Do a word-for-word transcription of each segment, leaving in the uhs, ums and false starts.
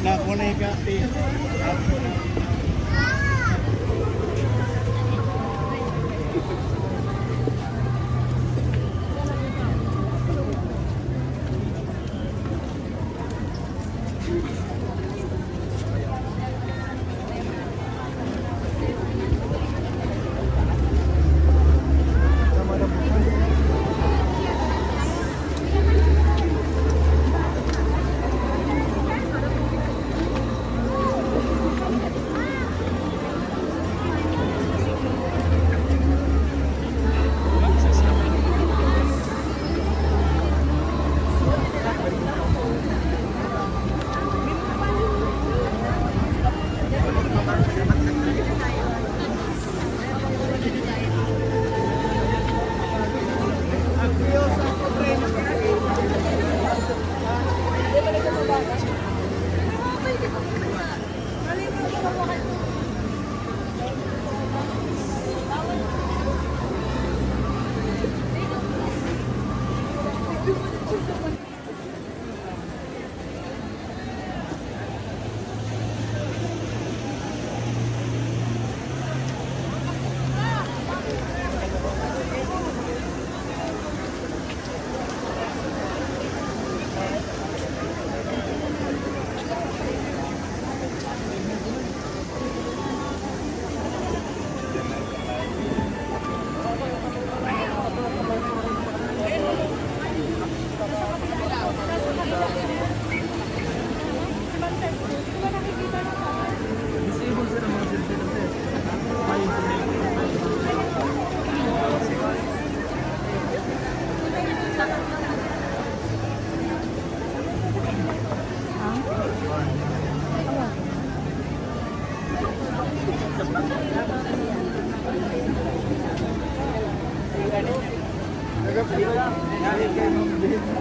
Naku na yung kati.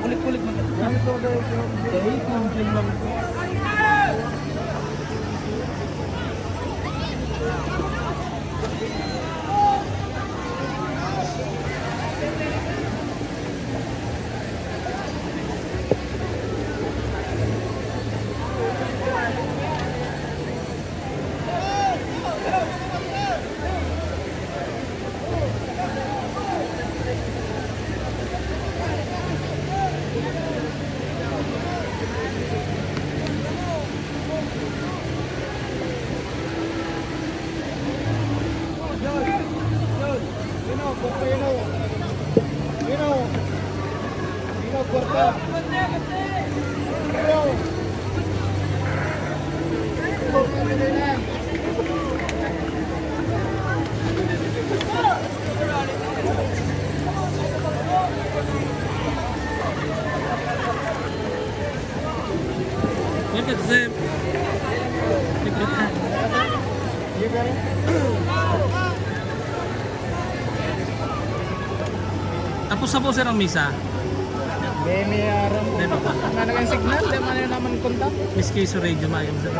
Kulik-kulik man. Dahil kung yun lang. Welcome, sir. Tapos na po, sir, ang misa. May, may aram po. Di ba? Ano yung signal? Di man naman kontak. Miss Quezon Radio, mayam, sir.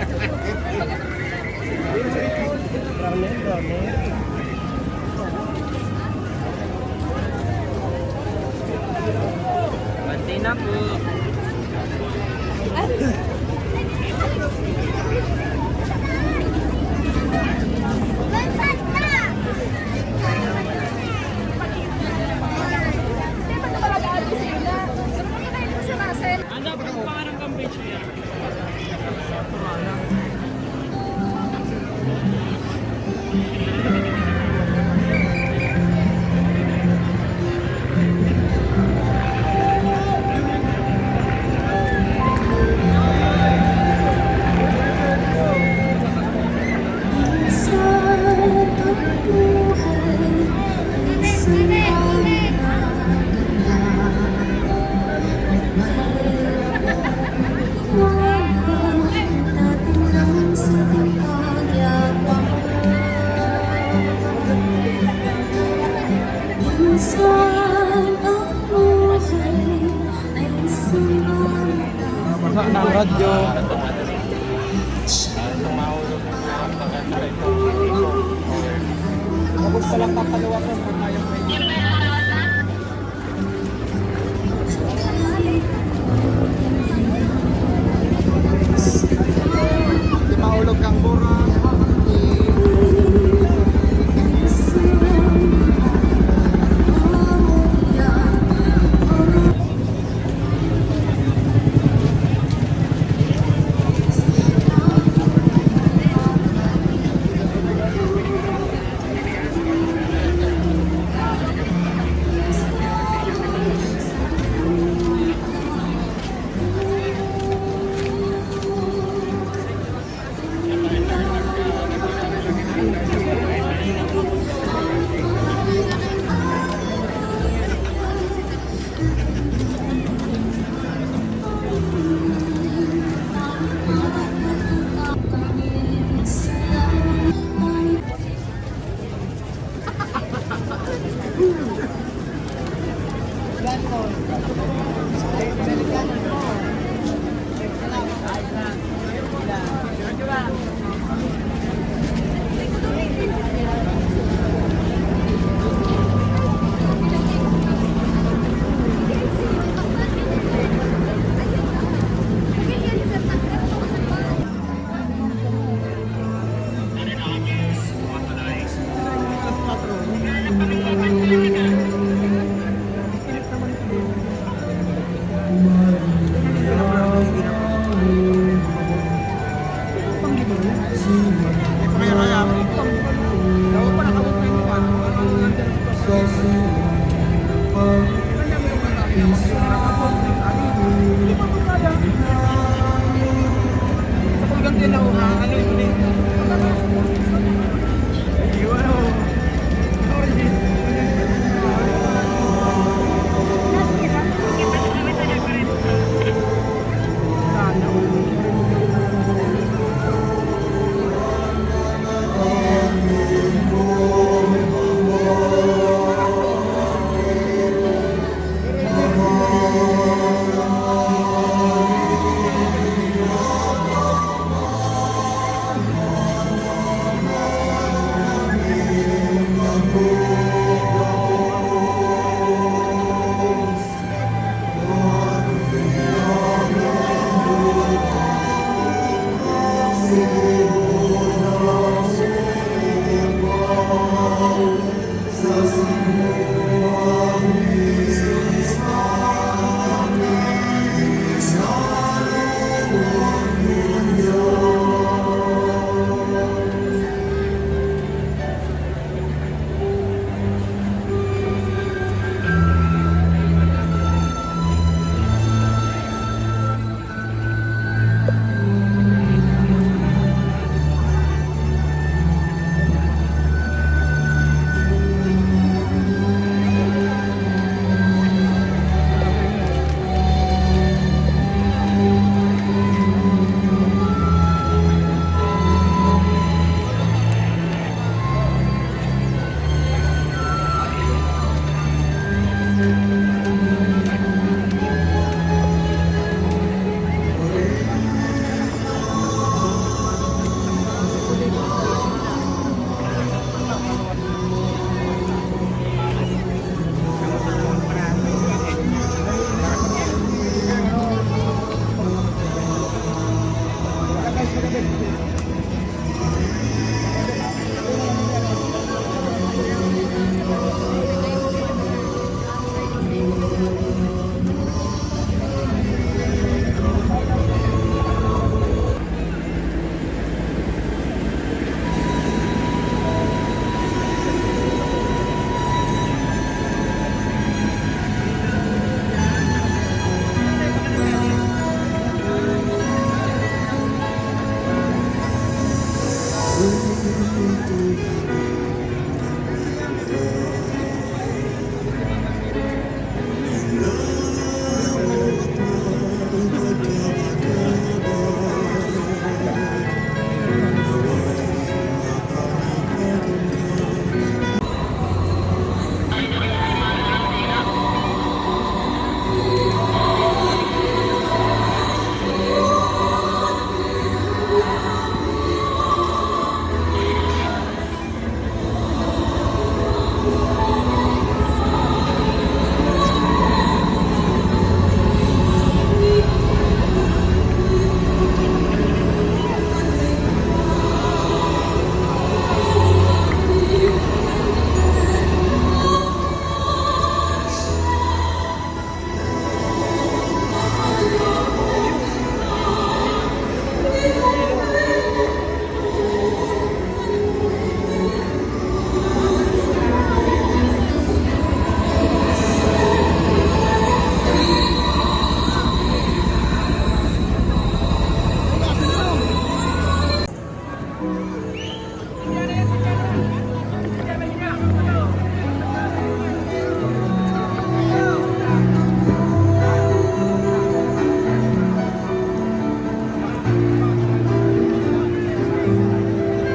Pati na po. Ang dapat pangarang campaign siya. Basa na ang radyo. Tapos palang papaluwasan po tayo. Di maulog kang burang.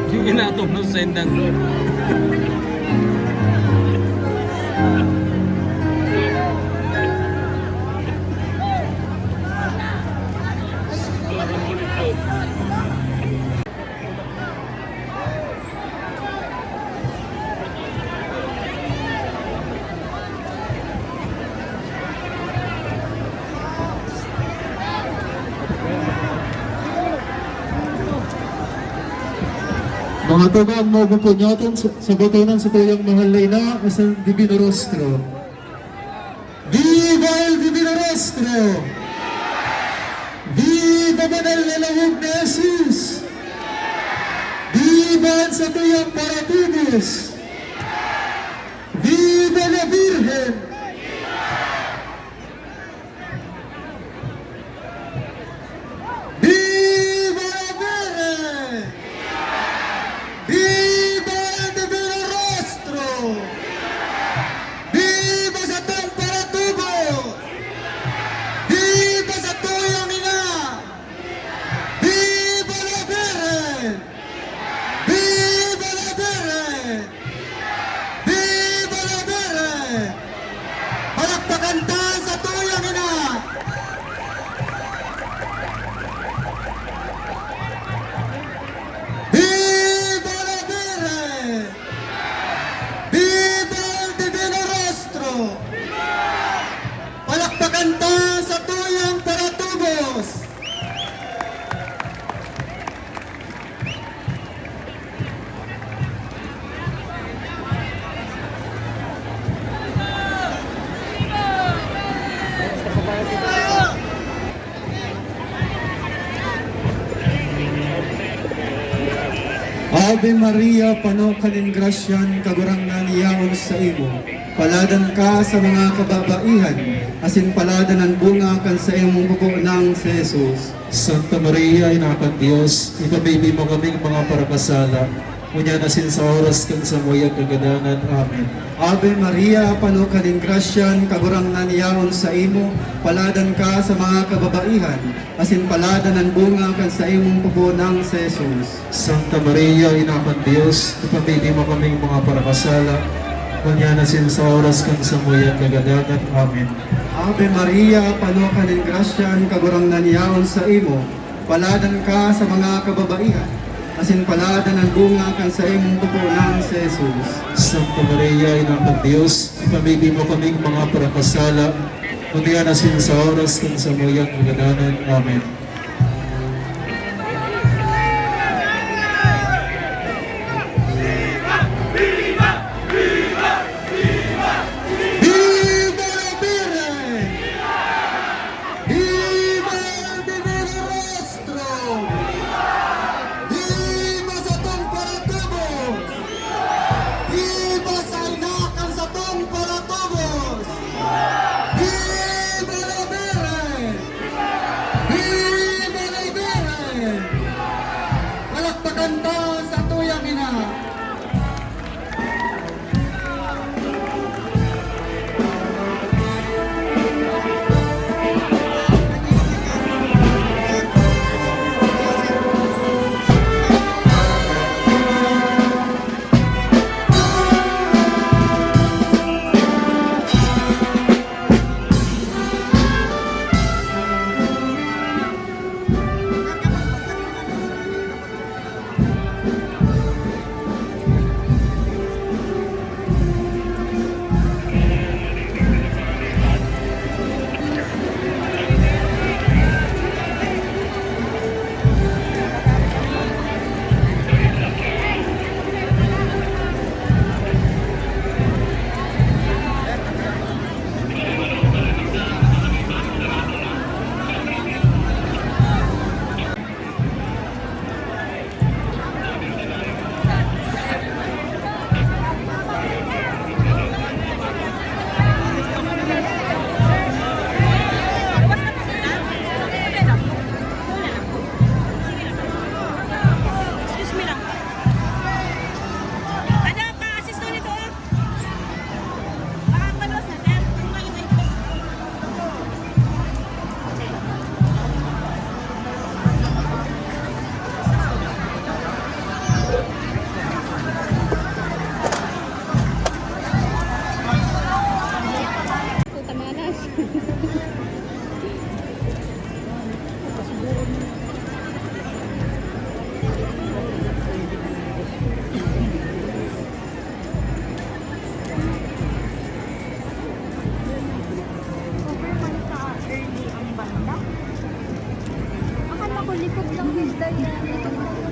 Yung inaatong na sa sendang. Mga tugang, maupod po niyaton sa, sa botonan sa tuyang mahal na ina, sa Divino Rostro. Viva el Divino Rostro! Viva banal na lawog na Jesus! Viva an satuyang paratubos! Viva la Virgen! Viva la Virgen! Viva el Divino Rostro! Viva satong paratubos! Viva satuyang ina! Viva la Virgen! Viva la Virgen! Viva la Virgen! Palakpakan ta sa tuyang ina! Viva la Virgen! Viva el Divino Rostro! Palakpakan ta sa tuyang paratubos! Ave Maria, pano ka nin grasya, an Kagurangnan yaon saimo. Paladan ka sa mga kababaihan, asin paladan an bunga kan saimong pupo nang si Jesus. Santa Maria, Ina kan Dios, ipamibi mo kaming mga parakasala, ngunyan asin sa oras kan samuyang kagadanan. Amen. Ave Maria, pano ka nin grasya, an Kagurangnan yaon saimo, paladan ka sa mga kababaihan, asin paladan an bunga kan saimong pupo nang si Jesus. Santa Maria, Ina kan Dios, ipamibi mo kaming mga parakasala, ngunyan asin sa oras kan samuyang kagadanan. Amen. Ave Maria, pano ka nin grasya, an Kagurangnan yaon saimo, paladan ka sa mga kababaihan, asin paladan an bunga kan saimong pupo nang si Jesus. Santa Maria, Ina kan Dios, ipamibi mo kaming mga parakasala, ngunyan asin sa oras kan samuyang kagadanan. Amen. Kanta sa tuyang ina. Excuse me lang. Ano pa, assist ulit, oh. Baka palos na, sir. Kung may Puta malas. Over man sa early ang banda. Akala ko likod lang yung daya. Likod lang.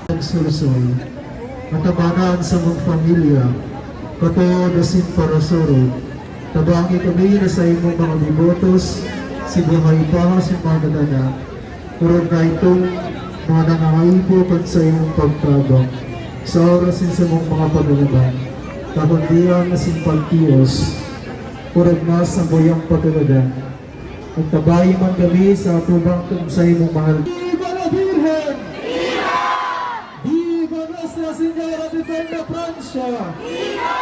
Ang sursoy, matabanan sa mong pamilya, katod asin parasurog, tabangi kami na sa imong mga debotos, si buhay pa, si mga dagana, orog na itong mga nangangaipo kan sa imong pagtabang, sa oras nin samong mga pagalaban, kakundian asin pagtios, orog na sa buyang pagkagadan. Magtabayi man kami sa atubang kun sa imong mahal. Viva la Virgen! Viva! Viva Nuestra Señora de Defensa Francia! Viva!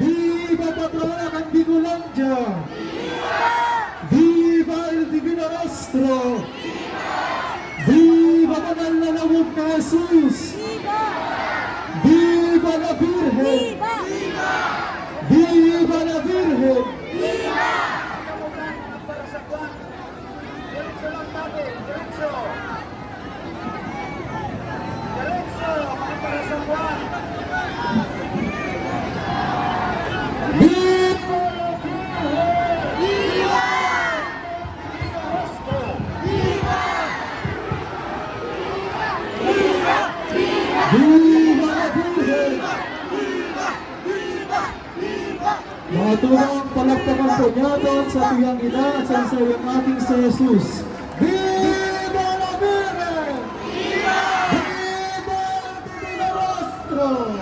Viva Patrona kan Bicolandia! Viva! Viva el Divino Rostro! Viva! Viva banal na lawog na Jesus! Viva! Viva la Virgen! Viva! Viva la Virgen! Viva! Diretso lang, pare. Diretso. Diretso, mga para sa buwan. Viva la Virgen! Viva! Viva Cristo! Viva! Viva! Viva la Virgen! Viva! Viva! Viva! Mga tugang, palakpakan po natin sa tuyang ina at sa saiyang aking si Jesus. Viva la Virgen! Viva! Viva el Divino Rostro!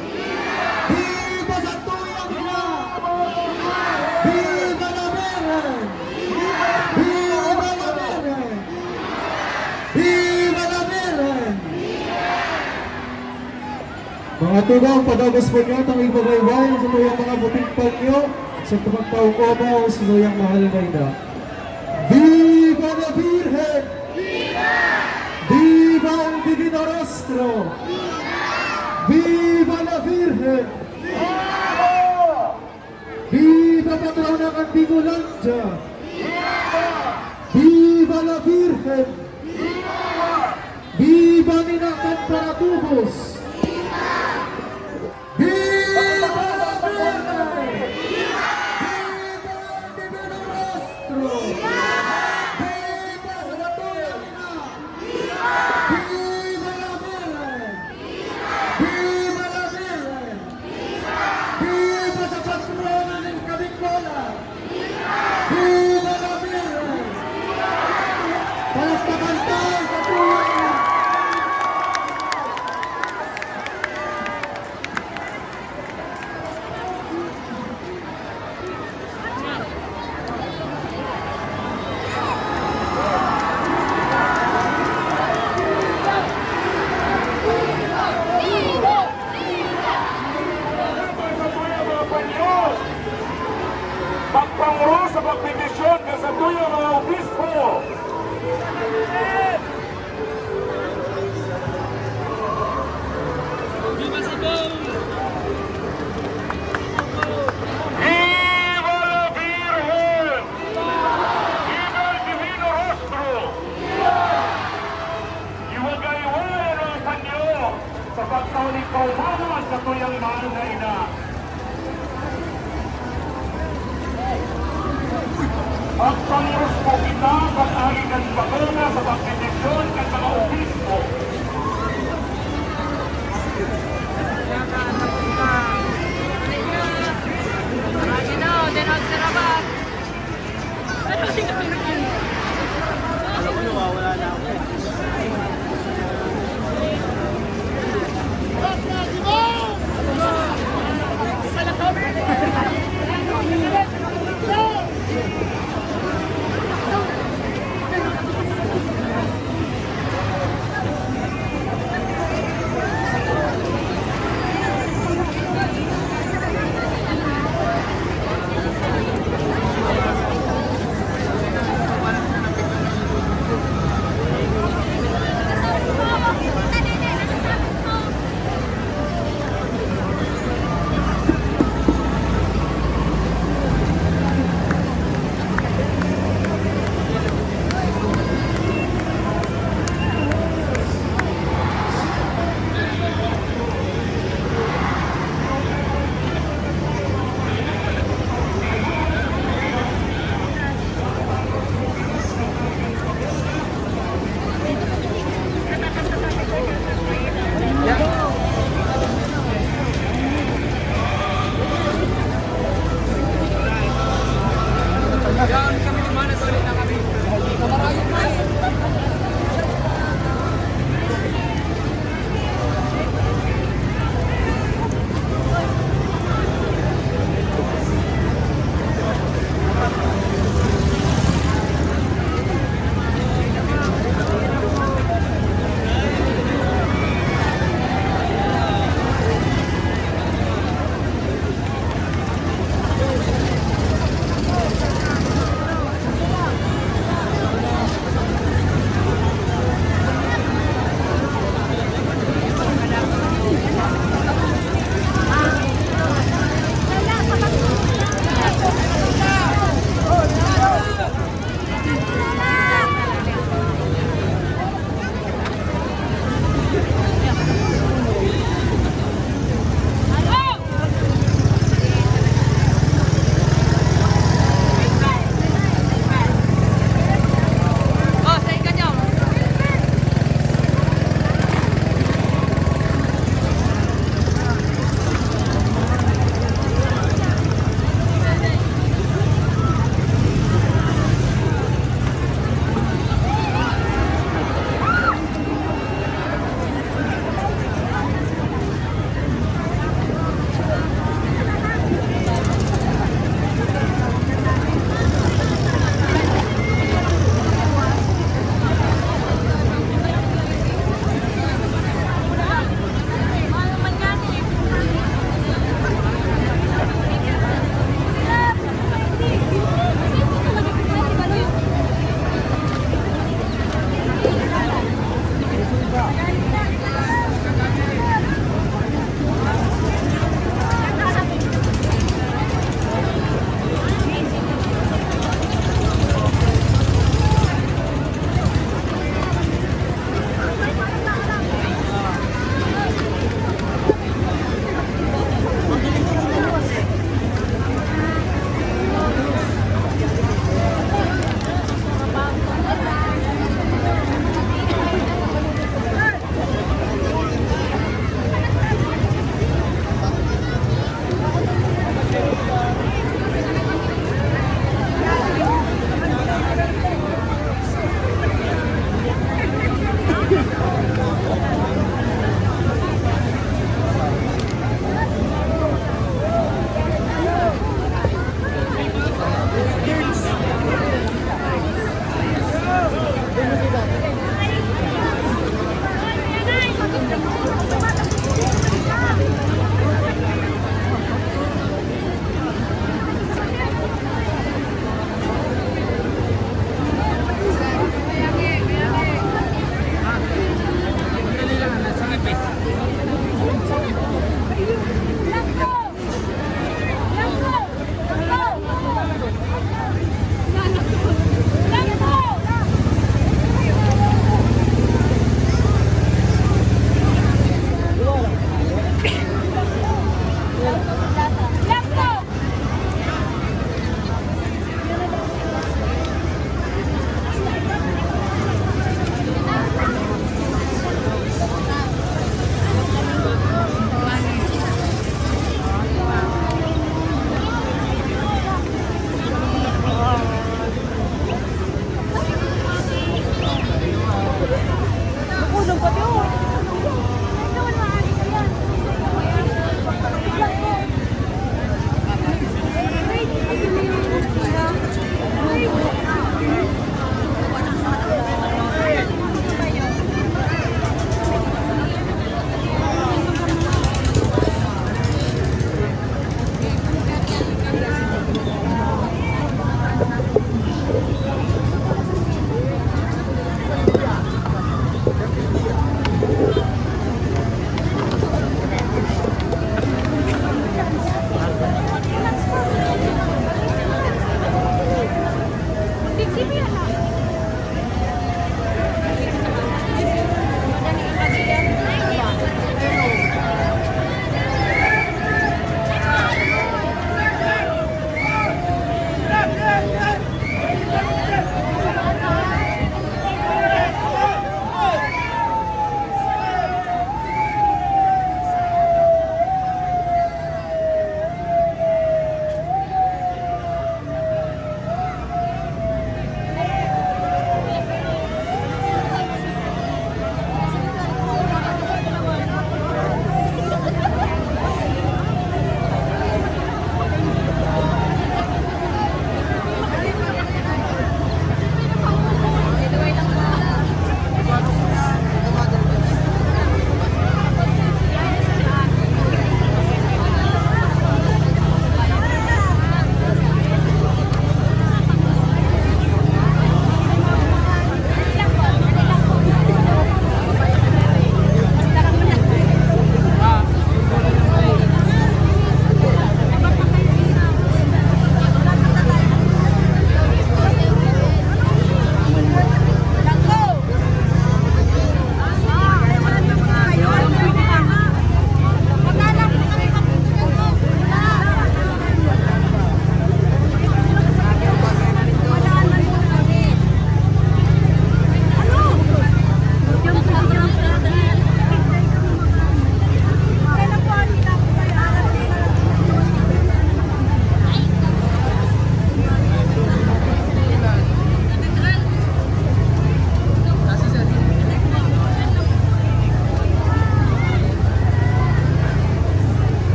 Viva sa tuyang ina! Viva la Virgen! Viva la Virgen! Viva la Virgen! Mga tugang, padagos po niya tang igbagaybay sa tuyang mga puting panyo sa pagtaong omaw sa tuyang mahal na ina. Viva la Virgen! Viva! Viva el Divino Rostro! Viva! Viva la Virgen! Viva! Viva Patrona kan Bicolandia! Viva! Viva la Virgen! Viva! Viva Nina kan Paratubos! Viva! Viva la Virgen! Viva! Viva el Divino Rostro! Viva! Viva sa Santuyang Ina! Viva! Viva la Virgen! Viva la Virgen! Viva sa patrona nin Kabingkolan! Viva la Virgen! Palakpakan tayo sa Tuya! Pagpangoro sa pagbendisyon kan satuya mga obispo. Viva la Virgen! Viva el Divino Rostro! Iwagay-wagay ang panyo sa pagkauli kaumawan sa tuyang mahal na